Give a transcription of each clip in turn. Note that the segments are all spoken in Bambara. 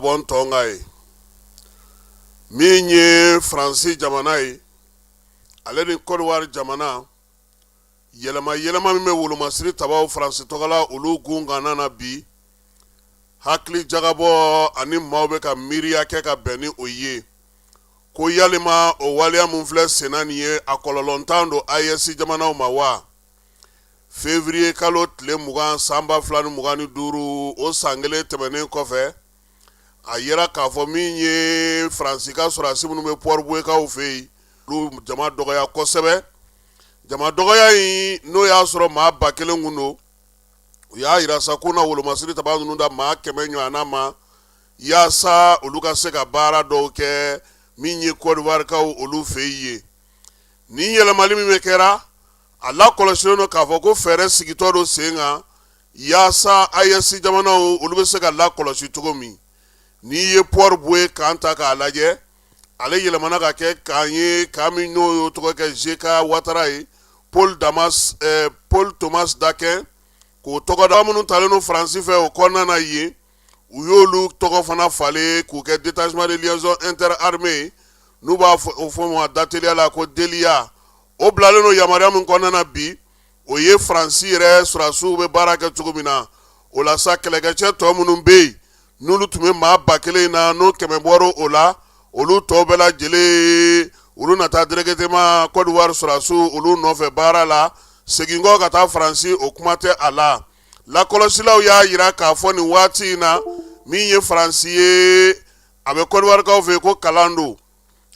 bɔ n tɔn kan ye. Min ye Faransi jamana ye, ale ni Kɔdiwari jamana, yɛlɛma yɛlɛma min bɛ wolomasiri tabaw Faransi tɔgɔ la, olu gun kanna na bi, hakili jagabɔ ani maaw bɛ ka miiriya kɛ ka bɛn ni o ye ko yalima o waleya min filɛ senna nin ye, a kɔlɔlɔntan don AES jamanaw ma wa? Février kalo tile 20 san 2025, o san kelen tɛmɛnen kɔfɛ, a yera k'a fɔ min ye Faransi ka sɔrɔdasi minnu bɛ Port-Bouëtkaw fɛ yen, olu jama dɔgɔya kosɛbɛ. Jama dɔgɔya in, n'o y'a sɔrɔ maa 1000 kun don, u y'a yira sa ko na wolomasiri taba ninnu da maa 100 ɲɔgɔnna ma, yaasa olu ka se ka baara dɔw kɛ min ye Kɔdiwarikaw olu fɛ yen. Nin yɛlɛmali min bɛ kɛra, a lakɔlɔsilen don k'a fɔ ko fɛɛrɛ sigitɔ don sen kan yaasa AES jamanaw olu bɛ se ka lakɔlɔsi cogo min. N'i ye Port-Bouët kan ta k'a lajɛ, ale yɛlɛmana ka kɛ kan ye, kan min n'o y'o tɔgɔ kɛ GK Watara ye, Paul Damas Paul Thomas Dakin k'o tɔgɔ da. Minnu talen don Faransi fɛ o kɔnɔna na yen, u y'olu tɔgɔ fana falen k'u kɛ Détachement de liaison interarmée, n'u b'a fɔ o fɔ ma dateliya la ko DELIA. O bilalen don yamaruya min kɔnɔna na bi, o ye Faransi yɛrɛ sɔrɔdasiw bɛ baara kɛ cogo min na. O la sa, kɛlɛkɛcɛ tɔ minnu bɛ yen, n'olu tun bɛ maa 1000 na, n'o 100 bɔra o la, olu tɔw bɛɛ lajɛlen, olu na taa directement Côte d'Ivoire sɔrɔdasiw olu nɔfɛ baara la. Segin kɔ ka taa Faransi, o kuma tɛ a la. Lakɔlɔsilaw y'a jira k'a fɔ nin waati in na, min ye Faransi ye, a bɛ Côte d'Ivoirekaw fɛ yen ko kalan don,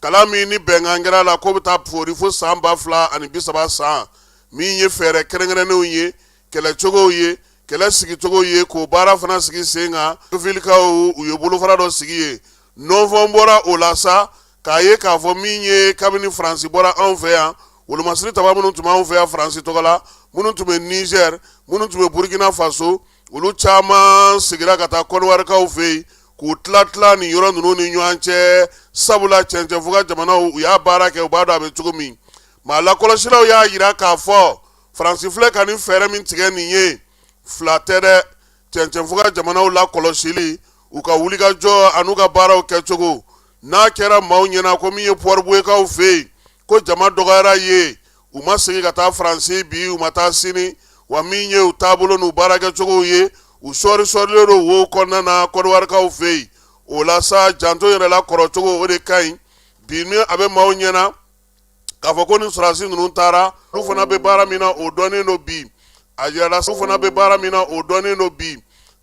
kalan min ni bɛnkan kɛra la k'o bɛ taa foori fo san 2030 san, min ye fɛɛrɛ kɛrɛnkɛrɛnnenw ye, kɛlɛcogow ye, kɛlɛ sigicogo ye, k'o baara fana sigi sen kan. Filikaw, u ye bolofara dɔ sigi ye nɔnfɔn bɔra o la sa, k'a ye k'a fɔ min ye kabini Faransi bɔra anw fɛ yan, wolomasiri taba minnu tun b'anw fɛ yan Faransi tɔgɔ la, minnu tun bɛ Niger, minnu tun bɛ Burkina Faso, olu caman seginna ka taa Kɔdiwarikaw fɛ yen k'u tila tila nin yɔrɔ ninnu ni ɲɔgɔn cɛ, sabula cɛncɛnfuga jamanaw, u y'a baara kɛ, u b'a dɔn a bɛ cogo min. Maa lakɔlɔsilaw y'a jira k'a fɔ Faransi filɛ ka nin fɛɛrɛ min tigɛ nin ye, fila tɛ dɛ, cɛncɛnfuga jamanaw lakɔlɔsili, u ka wulikajɔ an'u ka baaraw kɛcogo. N'a kɛra maaw ɲɛna ko min ye Port-Bouëtkaw fɛ yen, ko jama dɔgɔyara yen, u ma segin ka taa Faransi bi, u ma taa sini, wa min ye u taabolo n'u baarakɛcogow ye, u sɔɔri sɔɔrilen don wo kɔnɔna na Kɔdiwarikaw fɛ yen. O la sa, janto yɛrɛ la kɔrɔcogo, o de ka ɲi bi. Ni a bɛ maaw ɲɛna k'a fɔ ko ni sɔrɔdasi ninnu taara, olu fana bɛ baara min na, o dɔnnen don bi. A yirala olu fana bɛ baara min na, o dɔnnen don bi.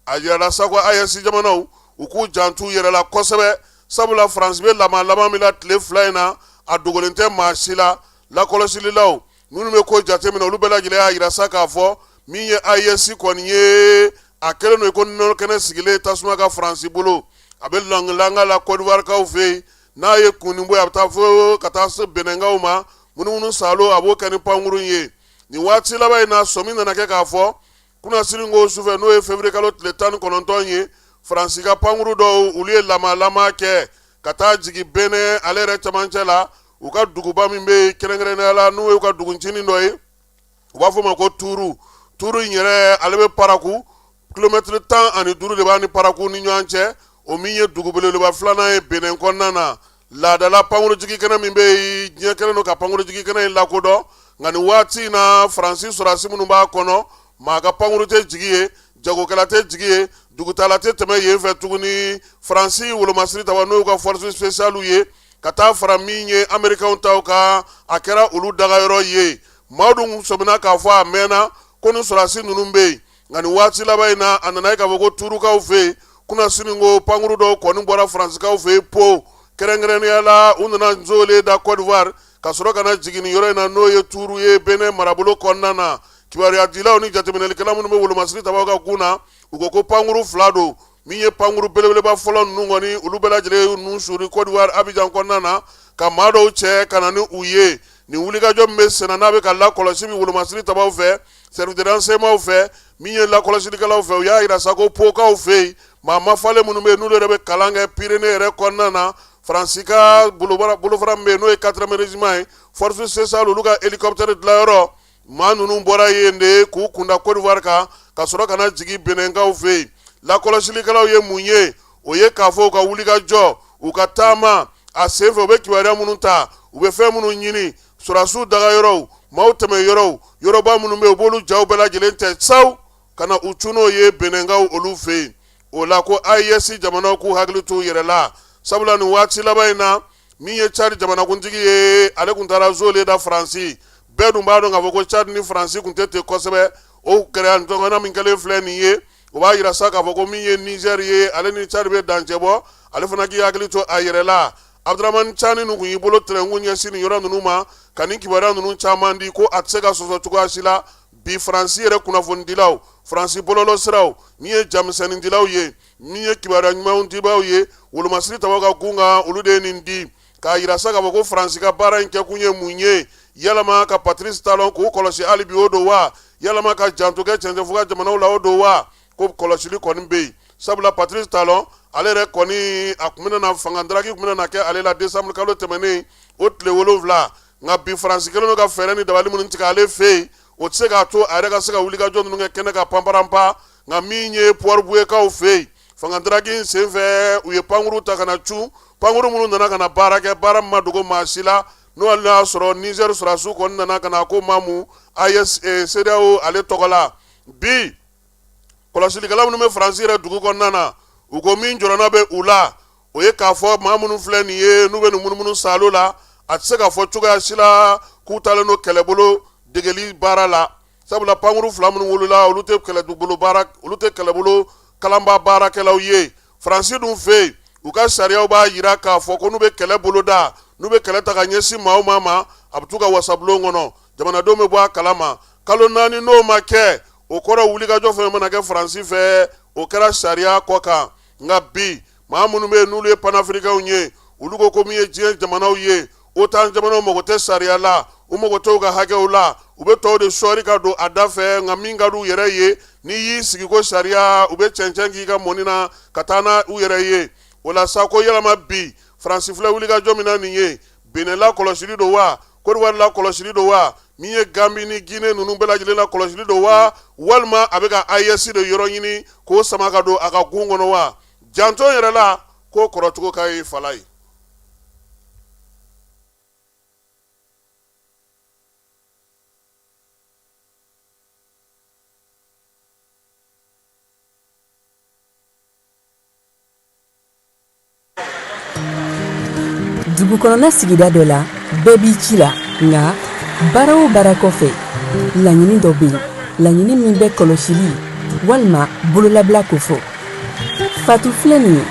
A yirala sa ko AES jamanaw, u k'u janto u yɛrɛ la kosɛbɛ, sabula Faransi bɛ lama laban min na tile 2 in na, a dogolen tɛ maa si la. Lakɔlɔsililaw minnu bɛ ko jateminɛ, olu bɛɛ lajɛlen y'a yira sa k'a fɔ min ye AES kɔni ye, a kɛlen don i ko nɔnɔ kɛnɛ sigilen tasuma ka Faransi bolo. A bɛ langalanga la Kɔdiwarikaw fɛ yen, n'a ye kunnin bɔ, a bɛ taa fo ka taa se Benɛnkaw ma, munumunu salo, a b'o kɛ ni pankurun ye. Nin waati laban in na, sɔmi nana kɛ k'a fɔ kunasini ko sufɛ, n'o ye février kalo tile 19 ye, Faransi ka pankuru dɔw, olu ye lamalama kɛ ka taa jigin Benɛ ale yɛrɛ cɛmancɛ la, u ka duguba min bɛ yen kɛrɛnkɛrɛnnenya la, n'o ye u ka duguncinin dɔ ye, u b'a fɔ o ma ko Tuuru. Tuuru in yɛrɛ, ale bɛ Paraku, kilomɛtiri 15 de b'a ni Paraku ni ɲɔgɔn cɛ, o min ye dugu belebeleba filanan ye Benɛn kɔnɔna na. Laadala pankurujigi kɛnɛ min bɛ yen, diɲɛ kɛlen don ka pankurujigi kɛnɛ in lakodɔn, nka nin waati in na, Faransi sɔrɔdasi minnu b'a kɔnɔ, maa ka pankuru tɛ jigin yen, jagokɛla tɛ jigin yen, dugutala tɛ tɛmɛ yen fɛ tuguni. Faransi wolomasiri taba, n'o y'u ka force spéciale ye, ka taa fara min ye Amerikɛnw taw kan, a kɛra olu dagayɔrɔ ye. Maa dun sɔmina k'a fɔ a mɛnna ko ni sɔrɔdasi ninnu bɛ yen, nka nin waati laban in na, a nana ye k'a fɔ ko Tuurukaw fɛ yen, kunasini ko pankuru dɔw kɔni bɔra Faransikaw fɛ yen po, kɛrɛnkɛrɛnnenya la u nana nzole da Côte d'Ivoire ka sɔrɔ ka na jigin nin yɔrɔ in na, n'o ye Tuuru ye Benɛ marabolo kɔnɔna na. Kibaruyadilaw ni jateminɛlikɛla minnu bɛ wolomasiri tabaw ka gun na, u ko ko pankuru fila don. Min ye pankuru belebeleba fɔlɔ ninnu kɔni, olu bɛɛ lajɛlen ye ninnu suri Côte d'Ivoire Abidjan kɔnɔna na, ka maa dɔw cɛ ka na ni u ye. Nin wulikajɔ min bɛ senna, n'a bɛ ka lakɔlɔsi bi wolomasiri tabaw fɛ, service de renseignement fɛ, min ye lakɔlɔsilikɛlaw fɛ, u y'a yira sa ko Pokaw fɛ yen, maa mafalen minnu bɛ yen, n'olu yɛrɛ bɛ kalan kɛ Pyrénées yɛrɛ kɔnɔna na, Faransi ka bolofara min bɛ yen, n'o ye 4e régiment ye, force spéciale, olu ka hélicoptère dilanyɔrɔ, maa ninnu bɔra yen de k'u kunda Côte d'Ivoire kan, ka sɔrɔ ka na jigin Benɛnkaw fɛ yen. Lakɔlɔsilikɛlaw ye mun ye? O ye k'a fɔ u ka wulikajɔ, u ka taama a senfɛ, u bɛ kibaruya minnu ta, u bɛ fɛn minnu ɲini, sɔrɔdasiw dagayɔrɔw, maaw tɛmɛ yɔrɔw, yɔrɔba minnu bɛ yen, u b'olu jaw bɛɛ lajɛlen ta saw ka na u cun n'o ye Benɛnkaw olu fɛ yen. O la ko AES jamanaw k'u hakili t'u yɛrɛ la, sabula nin waati laban in na, min ye Cadi jamanakuntigi ye, ale tun taara zole da Faransi. Bɛɛ dun b'a dɔn k'a fɔ ko Cadi ni Faransi tun tɛ ten kosɛbɛ. O kɛra ɲɔgɔnna min kɛlen filɛ nin ye, o b'a jira sa k'a fɔ ko min ye Nizɛri ye, ale ni Cadi bɛ dancɛ bɔ, ale fana k'i hakili to a yɛrɛ la. Abudramani Cani ninnu tun y'i bolo tɛrɛnkun ɲɛsin nin yɔrɔ ninnu ma ka nin kibaruya ninnu caman di, ko a tɛ se ka sɔsɔ cogoya si la. Bi Faransi yɛrɛ kunnafonidilaw, Faransi bɔlɔlɔsiraw, min ye jamisɛnnindilaw ye, min ye kibaruya ɲumanw dibaw ye, wolomasiri tabaw ka gun kan, olu de ye nin di k'a jira sa k'a fɔ ko Faransi ka baara in kɛkun ye mun ye. Yalama ka Patrice Talon k'u kɔlɔsi hali bi o don wa? Yalama ka janto kɛ cɛncɛnfuga jamanaw la o don wa? Ko kɔlɔsili kɔni bɛ yen, sabula Patrice Talon ale yɛrɛ kɔni, a tun bɛna na fanga daraki tun bɛna na kɛ ale la décembre kalo tɛmɛnen o tile 7. Nka bi Faransi kɛlen don ka fɛɛrɛ ni dabali minnu tigɛ ale fɛ yen, o tɛ se k'a to a yɛrɛ ka se ka wulikajɔ ninnu kɛ kɛnɛ kan panparanpa. Nka min ye Port-Bouëtkaw fɛ yen, fanga daraki in senfɛ, u ye pankuru ta ka na cun, pankuru minnu nana ka na baara kɛ, baara min ma dogo maa si la, n'o y'a sɔrɔ Nizɛri sɔrɔdasiw kɔni nana ka na ko maamu AES CEDEAO ale tɔgɔ la. Bi kɔlɔsilikɛla minnu bɛ Faransi yɛrɛ dugu kɔnɔna na, u ko min jɔrɔna bɛ u la, o ye k'a fɔ maa minnu filɛ nin ye, n'u bɛ nin munumunu saalo la, a tɛ se ka fɔ cogoya si la k'u taalen don kɛlɛbolo degeli baara la, sabula pankuru fila minnu wolola, olu tɛ kɛlɛbolo baara, olu tɛ kɛlɛbolo kalanba baarakɛlaw ye. Faransi dun fɛ yen, u ka sariyaw b'a jira k'a fɔ ko n'u bɛ kɛlɛ boloda, n'u bɛ kɛlɛ ta ka ɲɛsin maa o maa ma, a bɛ t'u ka wasabulon kɔnɔ, jamanadenw bɛ bɔ a kalama kalo 4. N'o ma kɛ, o kɔrɔ wulikajɔ fɛn mana kɛ Faransi fɛ, o kɛra sariya kɔ kan. Nka bi maa minnu bɛ yen n'olu ye panafirikɛnw ye, olu ko ko min ye diɲɛ jamanaw ye, OTAN jamanaw mago tɛ sariya la, u mago tɛ u ka hakɛw la, u bɛ tɔw de sɔɔri ka don a da fɛ. Nka min ka di u yɛrɛ ye, n'i y'i sigi ko sariya, u bɛ cɛncɛn k'i ka mɔni na ka taa n'a u yɛrɛ ye. O la sa ko yalama bi Faransi filɛ wulikajɔ min na nin ye, Benin la kɔlɔsili don wa, Côte d'Ivoire la kɔlɔsili don wa, min ye Gambie ni Guinée ninnu bɛɛ lajɛlen la kɔlɔsili don wa, walima a bɛ ka AES de yɔrɔ ɲini k'o sama ka don a ka gun kɔnɔ wa? Janto yɛrɛ la ko kɔrɔcogo ka ye fala ye. Dugu kɔnɔna sigida dɔ la, bɛɛ b'i ci la. Nka baara o baara kɔfɛ, laɲini dɔ bɛ yen, laɲini min bɛ kɔlɔsili walima bololabila kofɔ. Fatu filɛ nin ye,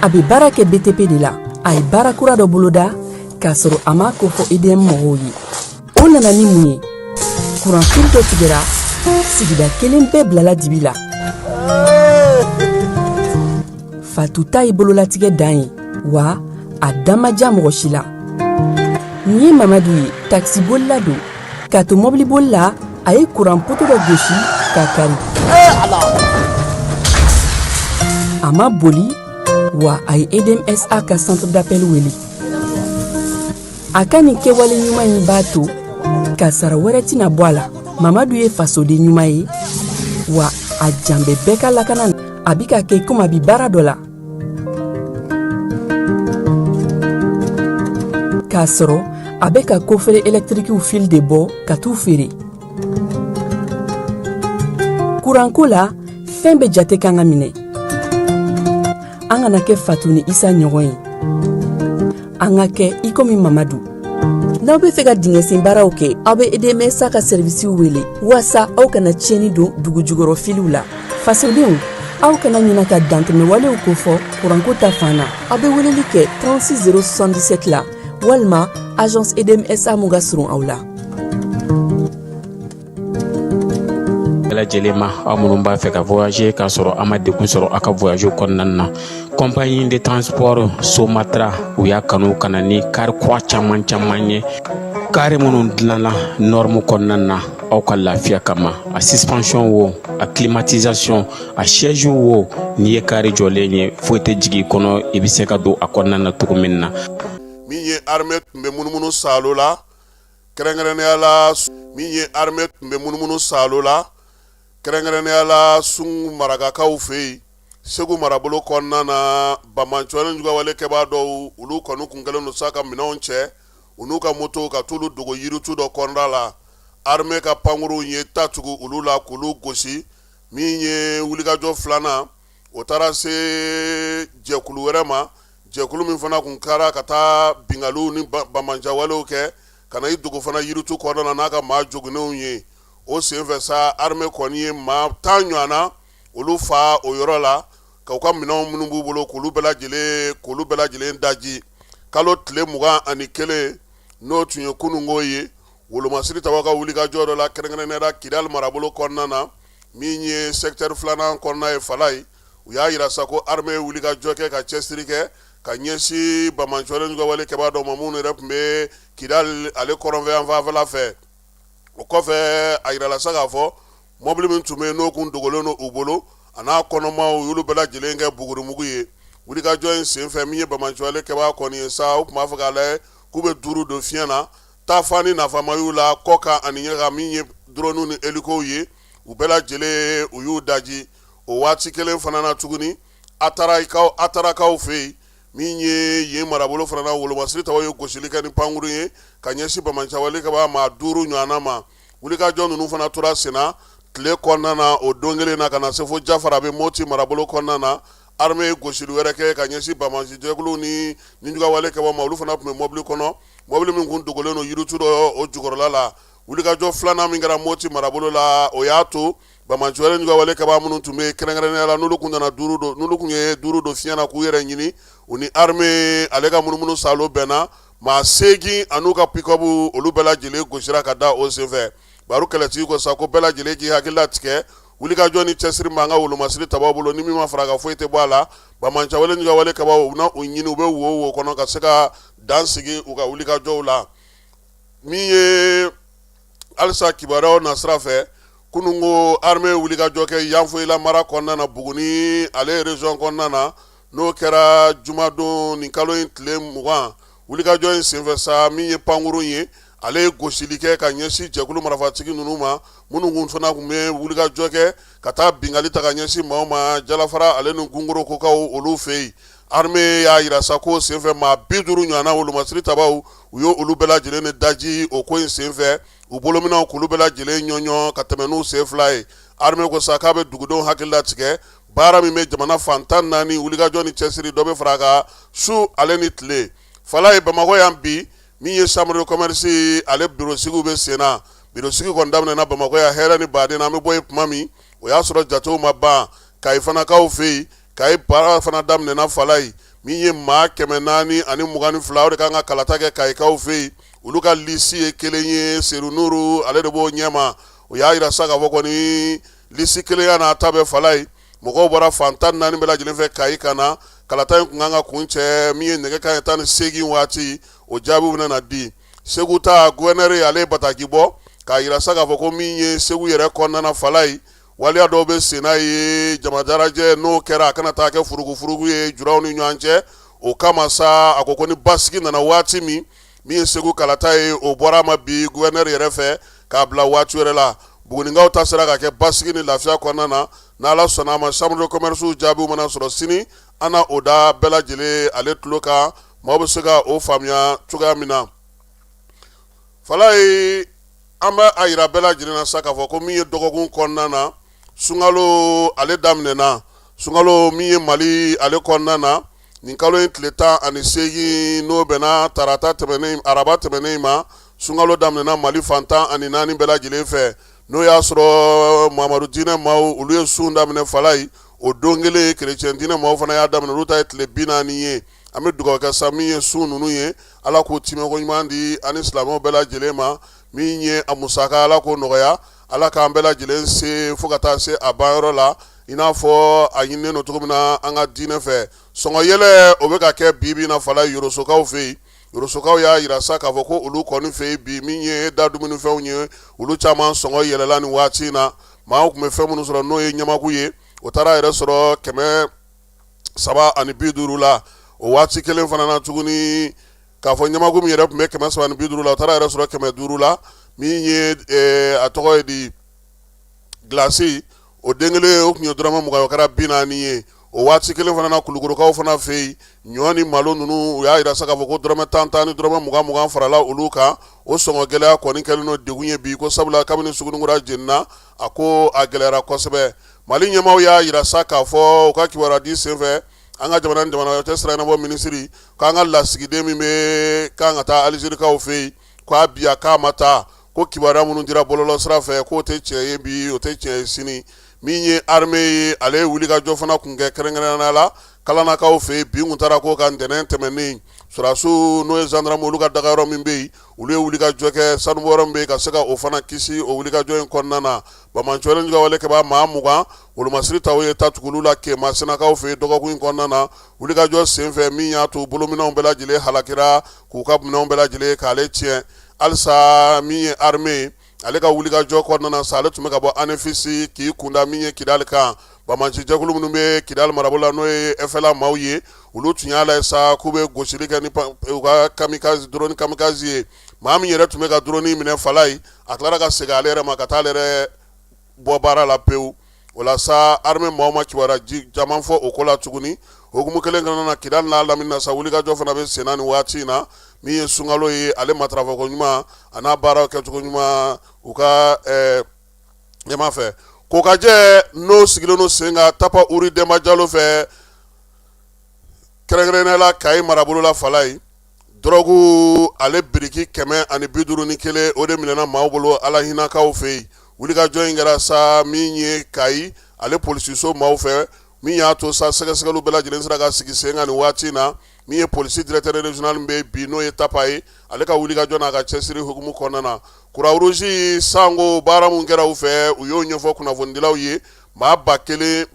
a bɛ baara kɛ BTP de la. A ye baara kura dɔ boloda k'a sɔrɔ a m'a kofɔ EDM mɔgɔw ye. O nana ni mun ye? Kuranfili dɔ tigɛra, sigida kelen bɛɛ bilala dibi la. Fatu ta ye bololatigɛ dan ye wa a da ma diya mɔgɔ si la. Nin ye Mamadu ye, takisibolila don. K'a to mɔbiliboli la, a ye kuran poto dɔ gosi k'a kari. A ma boli wa a ye EDM SA ka centre d'appel wele. A ka nin kɛwale ɲuman in b'a to kasara wɛrɛ tɛna bɔ a la. Mamadu ye fasoden ɲuman ye wa a jan bɛ bɛɛ ka lakana na. A bi ka kɛ komi a bi baara dɔ la k'a sɔrɔ a bɛ ka coffret ɛlɛtirikiw fil de bɔ ka t'u feere. Kuranko la, fɛn bɛɛ jate kan ka minɛ. An kana kɛ Fatu ni Isa ɲɔgɔn ye, an ka kɛ i komi Mamadu. N'aw bɛ fɛ ka dingɛsen baaraw kɛ, aw bɛ EDMSA ka sɛrivisiw wele waasa aw kana tiɲɛni don dugu jukɔrɔ filiw la. Fasodenw, aw kana ɲina ka dantɛmɛwalew kofɔ kuranko ta fan na. Aw bɛ weleli kɛ 36 077 la walima agence EDMSA mun ka surun aw la. Bɛɛ lajɛlen ma, aw minnu b'a fɛ ka voyager k'a sɔrɔ a ma degun sɔrɔ aw ka voyage kɔnɔna na, compagnie de transport Somatra, u y'a kanu ka na ni kari kura caman caman ye, kari minnu dilanna norme kɔnɔna na aw ka lafiya kama. A suspension wo, a climatisation, a siège wo, n'i ye kari jɔlen ye, foyi tɛ jigin i kɔnɔ, i bɛ se ka don a kɔnɔna na cogo min na. Min ye armée tun bɛ munumunu saalo la, kɛrɛnkɛrɛnnenya la, min ye armée tun bɛ munumunu saalo la, kɛrɛnkɛrɛnnenya la Sungu Maragakaw fɛ yen. Segu marabolo kɔnɔna na, banbaanciwale juguyawale kɛbaa dɔw, olu kɔni kun kɛlen don sa ka minɛnw cɛ u n'u ka motow ka t'olu dogo yiritu dɔ kɔnɔna la. Armée ka pankurunw ye ta tugu olu la k'olu gosi. Min ye wulikajɔ filanan, o taara se jɛkulu wɛrɛ ma, jɛkulu min fana kun kɛra ka taa binkaliw ni banbaanciwalew kɛ ka na i dogo fana yiritu kɔnɔna na n'a ka maa joginnenw ye. O senfɛ sa, armée kɔni ye maa 10 ɲɔgɔn na olu fa o yɔrɔ la, ka u ka minɛnw minnu b'u bolo k'olu bɛɛ lajɛlen daji. Kalo tile 21, n'o tun ye kununko ye, wolomasiri tabaw ka wulikajɔ dɔ la, kɛrɛnkɛrɛnnenya la Kidali marabolo kɔnɔna na, min ye secteur filanan kɔnɔna ye Falayi, u y'a yira sa ko armée ye wulikajɔ kɛ ka cɛsiri kɛ ka ɲɛsin banbaanciwale juguyawale kɛbaa dɔw ma, minnu yɛrɛ tun bɛ Kidali ale kɔrɔnfɛ yanfanfɛla fɛ. O kɔfɛ, a yirala sa k'a fɔ mɔbili min tun bɛ yen, n'o kun dogolen don u bolo, a n'a kɔnɔmaw, u y'olu bɛɛ lajɛlen kɛ bugurimugu ye. Wulikajɔ in senfɛ, min ye banbaanciwale kɛbaa kɔni ye sa, u tun b'a fɛ k'a lajɛ k'u bɛ duuru don fiɲɛ na taafan ni nafama y'u la kɔ kan ani ɲɛ kan. Min ye drone ni hélicow ye, u bɛɛ lajɛlen u y'u daji. O waati kelen fana na tuguni, Atarakaw fɛ yen, min ye yen marabolo fana na, wolomasiri tabaw ye gosili kɛ ni pankurun ye ka ɲɛsin banbaanciwale kɛbaa maa duuru ɲɔgɔnna ma. Wulikajɔ ninnu fana tora senna tile kɔnɔna na o don kelen na, ka na se fo Jafarabe, Moti marabolo kɔnɔna na. Armée ye gosili wɛrɛ kɛ ka ɲɛsin banbaanci jɛkuluw ni nijuguyawale kɛbaa ma. Olu fana tun bɛ mɔbili kɔnɔ, mɔbili min kun dogolen don yiritu dɔ o jukɔrɔla la. Wulikajɔ filanan min kɛra Moti marabolo la, o y'a to banbaanciwale nijuguyawale kɛbaa minnu tun bɛ kɛrɛnkɛrɛnnenya la, n'olu kun nana duuru don, n'olu kun ye duuru don fiɲɛ na k'u yɛrɛ ɲini, u ni armée ale ka munumunu salo bɛnna. Maa 8 an'u ka pick-up, olu bɛɛ lajɛlen gosira ka da o senfɛ. Baro kɛlɛtigi ko sa ko bɛɛ lajɛlen k'i hakili latigɛ. Wulikajɔ ni cɛsiri b'an ka wolomasiri tabaw bolo, ni min ma fara ka foyi tɛ bɔ a la. Banbaanciwale nijuguyawale kɛbaaw, u na u ɲini, u bɛ wo wo kɔnɔ ka se ka dan sigi u ka wulikajɔw la. Min ye halisa kibaruyaw nasira fɛ, kununko armée wulikajɔ kɛ Yanfolila mara kɔnɔna na, Buguni ale région kɔnɔna na, n'o kɛra jumadon nin kalo in tile 20. Wulikajɔ in senfɛ sa, min ye pankurun ye, ale ye gosili kɛ ka ɲɛsin jɛkulu marifatigi ninnu ma, minnu kun fana tun bɛ wulikajɔ kɛ ka taa binkanni ta ka ɲɛsin maaw ma Jalafara ale ni Gungorokokaw olu fɛ yen. Armée y'a yira sa ko senfɛ, maa 50 ɲɔgɔnna, wolomasiri tabaw, u ye olu bɛɛ lajɛlen de daji o ko in senfɛ, u bolominɛnw k'olu bɛɛ lajɛlen ɲɔɲɔ ka tɛmɛ n'u sen fila ye. Armée ko sa k'a bɛ dugudenw hakili latigɛ, baara min bɛ jamana fan 14, wulikajɔ ni cɛsiri dɔ bɛ fara a kan su ale ni tile. Falaye, Bamakɔ yan bi, min ye chambre de commerce ale bureau sigiw bɛ sen na. Bureau sigi kɔni daminɛna Bamakɔ yan hɛrɛ ni baden na. An bɛ bɔ yen tuma min, o y'a sɔrɔ jatew ma ban. Kayi fanakaw fɛ yen, Kayi baara fana daminɛna Falaye. Min ye maa 422, o de kan ka kalata kɛ Kayikaw fɛ yen. Olu ka lisi ye kelen ye, Seru Nuru ale de b'o ɲɛma. O y'a yira sa k'a fɔ kɔni lisi kelenya n'a ta bɛɛ, Falaye, mɔgɔw bɔra fan 14 bɛɛ lajɛlen fɛ Kayi ka na. Kalata in kun kan ka kuncɛ min ye nɛgɛ kanɲɛ 18 waati, o jaabiw bɛna na di. Segu ta, gouverneur ale ye bataki bɔ k'a yira sa k'a fɔ ko min ye Segu yɛrɛ kɔnɔna na, Falaye, waleya dɔw bɛ senna ye jama dalajɛ, n'o kɛra a kana taa kɛ furugufurugu ye juraw ni ɲɔgɔn cɛ. O kama sa, a ko ko ni basigi nana waati min, min ye Segu kalata ye, o bɔra a ma bi gouverneur yɛrɛ fɛ k'a bila waati wɛrɛ la. Bugunikaw ta sera ka kɛ basigi ni lafiya kɔnɔna na. N'Ala sɔnna a ma, chambre de commerce jaabiw mana sɔrɔ sini, an na o da bɛɛ lajɛlen ale tulo kan, maaw bɛ se ka o faamuya cogoya min na. Falaye, an bɛ a yira bɛɛ lajɛlen na sa k'a fɔ ko min ye dɔgɔkun kɔnɔna na, sunkalo ale daminɛna. Sunkalo min ye Mali ale kɔnɔna na, nin kalo in tile 18, n'o bɛnna tarata tɛmɛnen, araba tɛmɛnen ma, sunkalo daminɛna Mali fan 14 bɛɛ lajɛlen fɛ. N'o y'a sɔrɔ Mamadu diinɛ maaw, olu ye sun daminɛ Falaye o don kelen. Kerecɛn diinɛ maaw fana y'a daminɛ, olu ta ye tile 40 ye. An bɛ dugawu kɛ sa, min ye sun ninnu ye, Ala k'o timɛko ɲuman di ani silamɛw bɛɛ lajɛlen ma. Min ye a musaka, Ala k'o nɔgɔya, Ala k'an bɛɛ lajɛlen se fo ka taa se a banyɔrɔ la, i n'a fɔ a ɲininen don cogo min na an ka diinɛ fɛ. Sɔngɔ yɛlɛ, o bɛ ka kɛ bi bi na Falaye Yorosokaw fɛ yen. Yorosokaw y'a yira sa k'a fɔ ko olu kɔni fɛ yen bi, min ye da dumunifɛnw ye, olu caman sɔngɔ yɛlɛla nin waati in na. Maaw tun bɛ fɛn minnu sɔrɔ, n'o ye ɲamaku ye, o taara yɛrɛ sɔrɔ 350 la. O waati kelen fana na tuguni, k'a fɔ ɲamaku min yɛrɛ tun bɛ 350 la, o taara yɛrɛ sɔrɔ 500 la. Min ye a tɔgɔ ye di, gilasi, o den kelen, o tun ye dɔrɔmɛ 20, o kɛra 40 ye. O waati kelen fana na, Kulukorokaw fana fɛ yen, ɲɔ ni malo ninnu, u y'a jira sa k'a fɔ ko dɔrɔmɛ 10 10 ni dɔrɔmɛ 20 20 farala olu kan. O sɔngɔ gɛlɛya kɔni kɛlen don degun ye bi, ko sabula kabini suguninkura jenina, a ko a gɛlɛyara kosɛbɛ. Mali ɲɛmaaw y'a jira sa k'a fɔ u ka kibaruya di senfɛ, an ka jamana ni jamana wɛrɛ cɛ sira ɲɛnabɔ minisiri, k'an ka lasigiden min bɛ kan ka taa Alizerikaw fɛ yen, k'a bi a k'a ma taa, ko kibaruya minnu dira bɔlɔlɔ sira fɛ, k'o tɛ tiɲɛ ye bi, o tɛ tiɲɛ ye sini. Min ye armée ye, ale ye wulikajɔ fana kun kɛ, kɛrɛnkɛrɛnnenya la Kalanakaw fɛ yen. Bin kun taara ko kan ntɛnɛn tɛmɛnen. Sɔrɔdasiw, n'o ye gendarme, olu ka dagayɔrɔ min bɛ yen, olu ye wulikajɔ kɛ sanubɔyɔrɔ min bɛ yen, ka se ka o fana kisi o wulikajɔ in kɔnɔna na. Banbaanci wale kɛbaa maa 20, wolomasiri taw ye ta tugu la Kemasinakaw fɛ yen dɔgɔkun in kɔnɔna na. Wulikajɔ senfɛ, min y'a to bolominɛnw bɛɛ lajɛlen halakira, k'u ka minɛnw bɛɛ lajɛlen k'ale tiɲɛ. Halisa min ye armée ye, ale ka wulikajɔ kɔnɔna na sa, ale tun bɛ ka bɔ Anefisi k'i kunda min ye Kidali kan. Banbaanci jɛkulu minnu bɛ Kidali marabolo la, n'o ye FLA maaw ye, olu tun y'a lajɛ sa k'u bɛ gosili kɛ ni u ka kamikaze, drone kamikaze ye. Maa min yɛrɛ tun bɛ ka drone minɛ Falayi, a tilara ka segin ale yɛrɛ ma ka taa ale yɛrɛ bɔ baara la pewu. O la sa, armée maaw ma kibaruya caman fɔ o ko la tuguni. Hukumu kelen kɔnɔna na, Kidali n'a lamini na sa, wulikajɔ fana bɛ senna nin waati in na. Min ye sunkalo ye, ale matarafako ɲuman a n'a baaraw kɛcogo ɲuman u ka ɲɛmaa fɛ, kokajɛ n'o sigilen don sen kan Tapa Uri Denba Jalo fɛ, kɛrɛnkɛrɛnnenya la Kayi marabolo la Falayi, dɔrɔgu ale biriki 151, o de minɛna maaw bolo Ala hinɛkaw fɛ yen. Wulikajɔ in kɛra sa min ye Kayi ale polisiso maaw fɛ, min y'a to sa sɛgɛsɛgɛliw bɛɛ lajɛlen sera ka sigi sen kan nin waati in na. Min ye polisi directeur régional min bɛ bi, n'o ye Tapa ye, ale ka wulikajɔ n'a ka cɛsiri hukumu kɔnɔna na, Croix-Rouge sango baara min kɛra u fɛ, u y'o ɲɛfɔ kunnafonidilaw ye. Maa 1000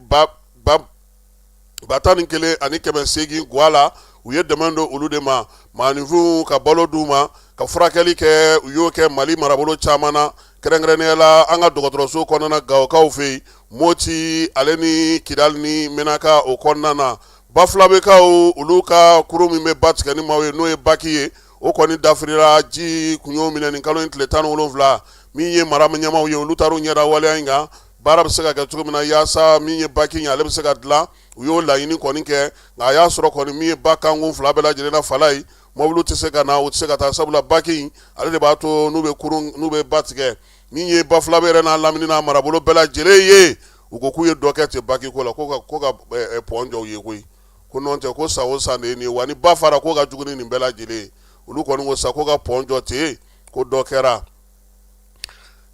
11,800 gwa la, u ye dɛmɛ don olu de ma, maaninfinw ka balo d'u ma, ka furakɛli kɛ. U y'o kɛ Mali marabolo caman na, kɛrɛnkɛrɛnnenya la an ka dɔgɔtɔrɔso kɔnɔna Gawokaw fɛ yen, Moti ale ni Kidali ni Menaka o kɔnɔna na. Bafulabekaw, olu ka kurun min bɛ ba tigɛ ni maaw ye, n'o ye baki ye, o kɔni dafirira, ji kun y'o minɛ nin kalo in tile 17. Min ye mara ɲɛmaaw ye, olu taar'u ɲɛda waleya in kan, baara bɛ se ka kɛ cogo min na yaasa min ye baki ye, ale bɛ se ka dilan. U y'o laɲini kɔni kɛ, nka a y'a sɔrɔ kɔni min ye ba kankun fila bɛɛ lajɛlen na Falayi, mɔbiliw tɛ se ka na, u tɛ se ka taa, sabula baki in ale de b'a to n'u bɛ kurun, n'u bɛ ba tigɛ. Min ye Bafulabe yɛrɛ n'a lamini n'a marabolo bɛɛ lajɛlen ye, u ko k'u ye dɔ kɛ ten baki ko la, ko ka pɔn jɔ u ye koyi, ko n'o tɛ ko san o san de ye nin ye wa, ni ba fara k'o ka jugu ni nin bɛɛ lajɛlen ye. Olu kɔni ko sa ko ka pɔn jɔ ten, ko dɔ kɛra.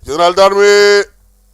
Général d'armée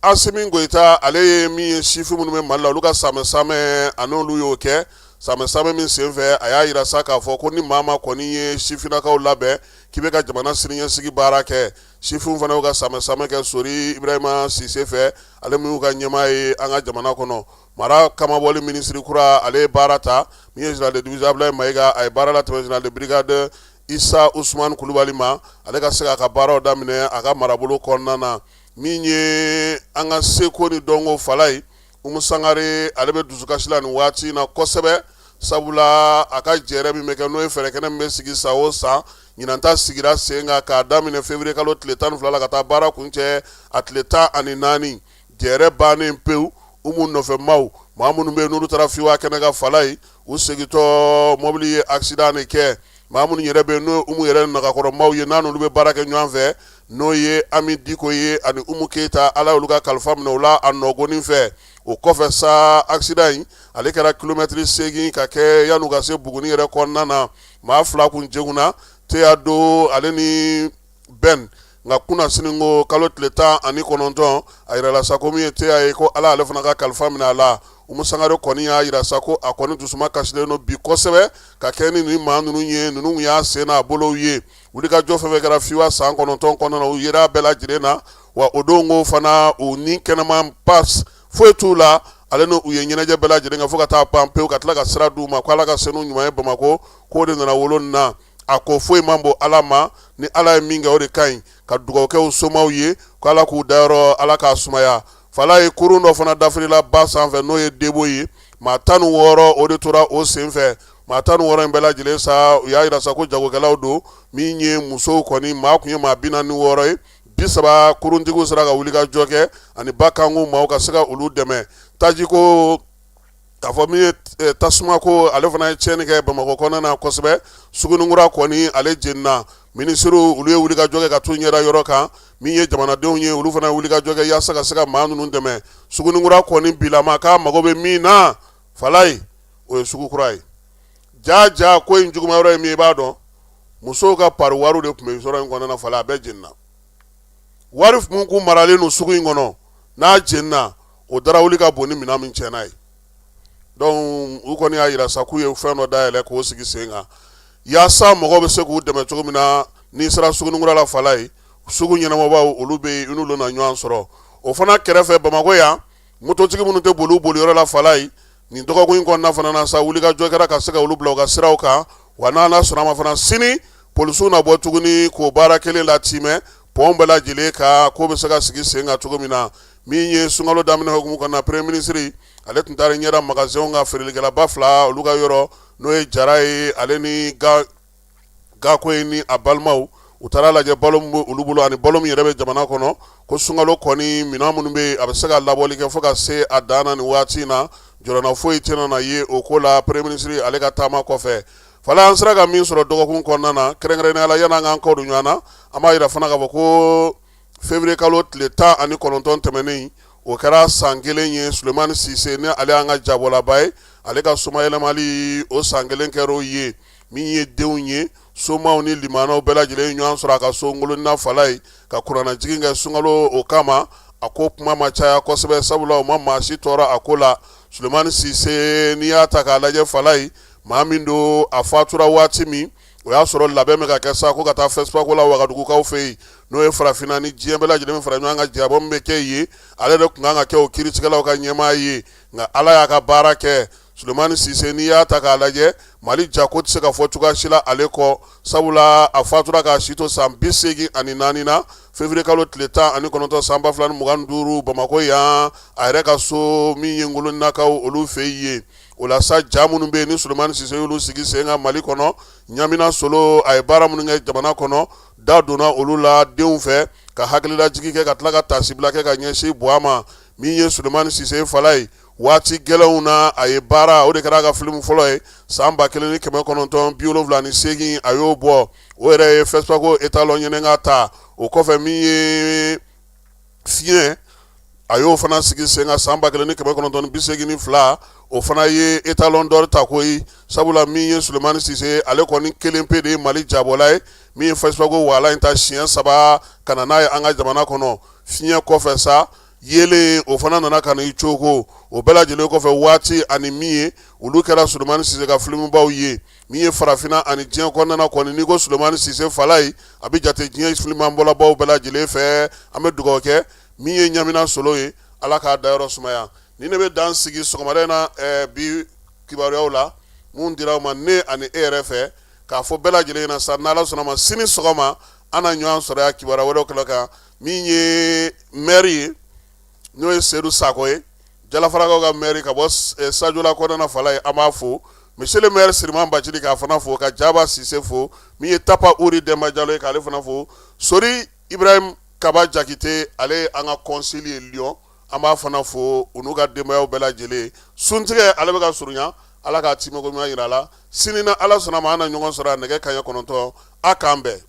Asimi Goyita, ale ye min ye sifin minnu bɛ Mali la, olu ka samɛ samɛ, a n'olu y'o kɛ. Samɛ samɛ min senfɛ, a y'a jira sa k'a fɔ ko ni maa ma kɔni ye sifinnakaw labɛn k'i bɛ ka jamana siniɲɛsigi baara kɛ. Sifinw fana y'u ka samɛ samɛ kɛ Sori Ibrahima Sise fɛ, ale min y'u ka ɲɛmaa ye an ka jamana kɔnɔ. Mara kamabɔli minisiri kura, ale ye baara ta. Min ye général de division Abulayi Mayiga, a ye baara latɛmɛ général de brigade Isa Usumani Kulubali ma, ale ka se k'a ka baaraw daminɛ a ka marabolo kɔnɔna na. Min ye an ka seko ni dɔnko Falayi, Umu Sangare, ale bɛ dusukasi la nin waati in na kosɛbɛ, sabula a ka jɛrɛ min bɛ kɛ, n'o ye fɛɛrɛkɛnɛ min bɛ sigi san o san, ɲinan ta sigira sen kan k'a daminɛ février kalo tile 12 la ka taa baara kuncɛ a tile 14. Jɛrɛ bannen pewu, Umu nɔfɛ maaw, maa minnu bɛ yen n'olu taara fiwa kɛnɛ kan Falayi, u segintɔ mɔbili ye accident de kɛ. Maa minnu yɛrɛ bɛ yen, n'o ye Umu yɛrɛ nagakɔrɔ maaw ye, n'a n'olu bɛ baara kɛ ɲɔgɔn fɛ, n'o ye Ami Diko ye ani Umu Keyita, Ala y'olu ka kalifa minɛ u la a nɔgɔnin fɛ. O kɔfɛ sa, accident in ale kɛra kilomɛtiri 8 ka kɛ yan'u ka se Buguni yɛrɛ kɔnɔna na. Maa fila kun joginna, Teya Do ale ni Ben. Nka kunasini ko kalo tile 19, a yirala sa ko min ye Teya ye, ko Ala ale fana ka kalifa minɛ a la. Umu Sangare kɔni y'a yira sa ko a kɔni dusuma kasilen don bi kosɛbɛ ka kɛ ni nin maa ninnu ye, ninnu y'a sen n'a bolow ye. Wulikajɔ fɛn fɛn kɛra fiwa san 9 kɔnɔna na, u yera bɛɛ lajɛlen na wa. O don ko fana, u ni kɛnɛman pas foyi t'u la. Ale n'u ye ɲɛnajɛ bɛɛ lajɛlen kɛ fo ka taa ban pewu, ka tila ka sira d'u ma ko Ala ka se n'u ɲuman ye Bamakɔ, k'o de nana wolo nin na. A ko foyi man bon Ala ma, ni Ala ye min kɛ, o de ka ɲi. Ka dugawu kɛ u somaw ye ko Ala k'u dayɔrɔ, Ala k'a sumaya. Falayi, kurun dɔ fana dafirila ba sanfɛ, n'o ye debo ye. Maa 16, o de tora o senfɛ. Maa 16 in bɛɛ lajɛlen sa, u y'a yira sa ko jagokɛlaw don. Min ye musow kɔni, maa kun ye maa 46 ye, 30 kuruntigiw sera ka wuli ka jɔ kɛ ani ba kanko maaw ka se ka olu dɛmɛ. Tajiko K'a fɔ min ye tasuma ko, ale fana ye tiɲɛni kɛ Bamakɔ kɔnɔna na kosɛbɛ. Suguninkura kɔni, ale jenina. Minisiriw, olu ye wulikajɔ kɛ ka t'u ɲɛda yɔrɔ kan. Min ye jamanadenw ye, olu fana ye wulikajɔ kɛ yaasa ka se ka maa ninnu dɛmɛ. Suguninkura kɔni bilama k'a mago bɛ min na, Falayi, o ye sugu kura ye. Ja ja, ko in juguman yɔrɔ ye min ye, i b'a dɔn, musow ka pari wariw de tun bɛ yɔrɔ in kɔnɔna na. Falayi, a bɛɛ jenina. Wari min kun maralen don sugu in kɔnɔ, n'a jenina, o darawuli ka bon ni minɛn min tiɲɛna ye. Donc u kɔni y'a jira sa k'u ye fɛn dɔ dayɛlɛ k'o sigi sen kan yaasa mɔgɔw bɛ se k'u dɛmɛ cogo min na. N'i sera Suguninkura la, Falayi, sugu ɲɛnamɔbaw, olu bɛ yen, i n'olu na ɲɔgɔn sɔrɔ. O fana kɛrɛfɛ, Bamakɔ yan, mototigi minnu tɛ boli u boliyɔrɔ la, Falayi, nin dɔgɔkun in kɔnɔna fana na sa, wulikajɔ kɛra ka se ka olu bila u ka siraw kan. Wa n'Ala sɔnna a ma fana, sini polisiw na bɔ tuguni k'o baara kelen latimɛ pɔn bɛɛ lajɛlen kan, ko bɛ se ka sigi sen kan cogo min na. Min ye sunkalo daminɛ hukumu kɔnɔna, premier ministre, ale tun taara ɲɛda magasinw ka feerelikɛlaba fila, olu ka yɔrɔ, n'o ye Jara ye, ale ni Gako ye ni a balimaw. U taara lajɛ balo min bɛ olu bolo ani balo min yɛrɛ bɛ jamana kɔnɔ, ko sunkalo kɔni minɛn minnu bɛ yen, a bɛ se ka labɔli kɛ fo ka se a dan na nin waati in na. Jɔrɔna foyi tɛna na ye o ko la premier ministre ale ka taama kɔfɛ. Fala, an sera ka min sɔrɔ dɔgɔkun kɔnɔna na, kɛrɛnkɛrɛnnenya la, yanni an k'an kɔ don ɲɔgɔn na, an b'a jira fana k'a fɔ ko février kalo tile 19 tɛmɛnen, o kɛra san kelen ye Sulemani Sise, ni ale y'an ka jabɔlaba ye, ale ka somayɛlɛmali, o san kelen kɛra o ye. Min ye denw ye, somaw ni limanaw bɛɛ lajɛlen ɲɔgɔn sɔrɔ a ka so Ngolonina, Falayi, ka kuranɛjigin kɛ sunkalo o kama. A ko kuma ma caya kosɛbɛ, sabula o ma maa si tɔɔrɔ a ko la. Sulemani Sise, n'i y'a ta k'a lajɛ, Falayi, maa min don, a fatura waati min, o y'a sɔrɔ labɛn bɛ ka kɛ sa ko ka taa FESPACO la Wagadugukaw fɛ yen, n'o ye farafinna ni diɲɛ bɛɛ lajɛlen fara ɲɔgɔn kan jabɔ min bɛ kɛ yen. Ale de tun kan ka kɛ o kiiritigɛlaw ka ɲɛmaa ye, nka Ala y'a ka baara kɛ. Sulemani Sise, n'i y'a ta k'a lajɛ, Mali jako tɛ se ka fɔ cogoya si la ale kɔ, sabula a fatura k'a si to san 84 na, février kalo tile 19 san 2025, Bamakɔ yan, a yɛrɛ ka so min ye Ngoloninakaw olu fɛ yen. O la sa, ja minnu bɛ yen ni Sulemani Sise y'olu sigi sen kan Mali kɔnɔ, Ɲamina Solo, a ye baara minnu kɛ jamana kɔnɔ, da donna olu la denw fɛ ka hakililajigin kɛ, ka tila ka taasibila kɛ ka ɲɛsin Buwa ma. Min ye Sulemani Sise, Falayi, waati gɛlɛnw na, a ye baara, o de kɛra a ka filimu fɔlɔ ye san 1978, a y'o bɔ, o yɛrɛ ye FESPACO étalon ɲɛnɛka ta. O kɔfɛ, min ye Fiɲɛ, a y'o fana sigi sen kan san 1982, o fana ye étalon d'or ta koyi, sabula min ye Sulemani Sise, ale kɔni kelen pe de ye Mali jabɔla ye min ye FESPACO walan in ta siɲɛ saba ka na n'a ye an ka jamana kɔnɔ. Fiɲɛ kɔfɛ sa, Yeelen, o fana nana ka na i cogo. O bɛɛ lajɛlen kɔfɛ, Waati ani min ye, olu kɛra Sulemani Sise ka filimubaw ye. Min ye farafinna ani diɲɛ kɔnɔna kɔni, n'i ko Sulemani Sise, Falayi, a bɛ jate diɲɛ filimanbɔlabaw bɛɛ lajɛlen fɛ. An bɛ dugawu kɛ min ye Ɲamina Solo ye, Ala k'a dayɔrɔ sumaya. Ni ne bɛ dan sigi sɔgɔmada in na bi kibaruyaw la mun dira aw ma, ne ani e yɛrɛ fɛ, k'a fɔ bɛɛ lajɛlen ɲɛna sa, n'Ala sɔnna ma, sini sɔgɔma an na ɲɔgɔn sɔrɔ yan kibaruya wɛrɛw kɛnɛ kan. Min ye maire ye, n'o ye Sedu Sakɔ ye, Jalafarakaw ka maire ka bɔ Sajola kɔnɔna, Falayi, an b'a fo. Monsieur le maire Siriman Bacili, k'a fana fo, ka Jaba Sise fo. Min ye Tapa Uri Denba Jalo ye, k'ale fana fo. Sori Ibrahim Kaba Jakite, ale ye an ka consul ye Lyon, an b'a fana fo, u n'u ka denbayaw bɛɛ lajɛlen. Suntigɛ, ale bɛ ka surunya, Ala k'a timɛko ɲuman jira a la. Sini na Ala sɔnna ma, an na ɲɔgɔn sɔrɔ a nɛgɛ kanɲɛ 9. A k'an bɛn.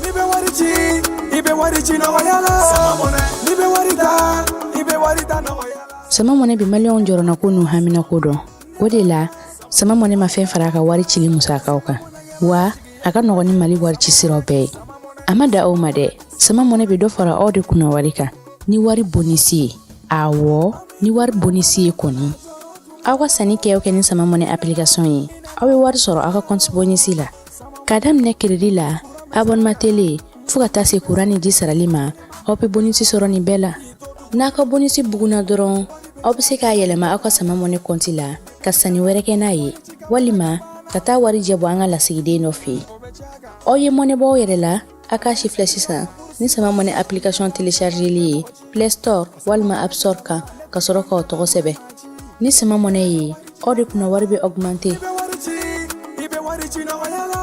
N'i bɛ wari ci, i bɛ wari ci nɔgɔya la. N'i bɛ wari ta, i bɛ wari ta nɔgɔya la. Sama Mɔnɛ bɛ maliyɛnw jɔrɔnako n'u haminako dɔn. O de la, Sama Mɔnɛ ma fɛn fara a ka wari cili musakaw kan, wa a ka nɔgɔn ni Mali wari ci siraw bɛɛ ye. A ma da aw ma dɛ, Sama Mɔnɛ bɛ dɔ fara aw de kunna wari kan ni wari bonisi ye. Awɔ, ni wari bonisi ye kɔni. Aw ka sanni kɛ o kɛ ni Sama Mɔnɛ application ye, aw bɛ wari sɔrɔ aw ka compte bonisi la. K'a daminɛ crédit la, abonnement télé, fo ka taa se kuran ni ji sarali ma, aw bɛ bonisi sɔrɔ nin bɛɛ la. N'a ka bonisi bugunna dɔrɔn, aw bɛ se k'a yɛlɛma aw ka Sama Mɔnɛ kɔnti la ka sanni wɛrɛ kɛ n'a ye, walima ka taa warijɛ bɔ an ka lasigiden dɔ fɛ yen. Aw ye mɔnɛ bɔ aw yɛrɛ la, a k'a si filɛ sisan ni Sama Mɔnɛ application téléchargeli ye Play Store walima App Store kan, ka sɔrɔ k'aw tɔgɔ sɛbɛn. Ni Sama Mɔnɛ ye, aw de kunna wari bɛ augmenter. I bɛ wari ci, i bɛ wari ci nɔgɔya la.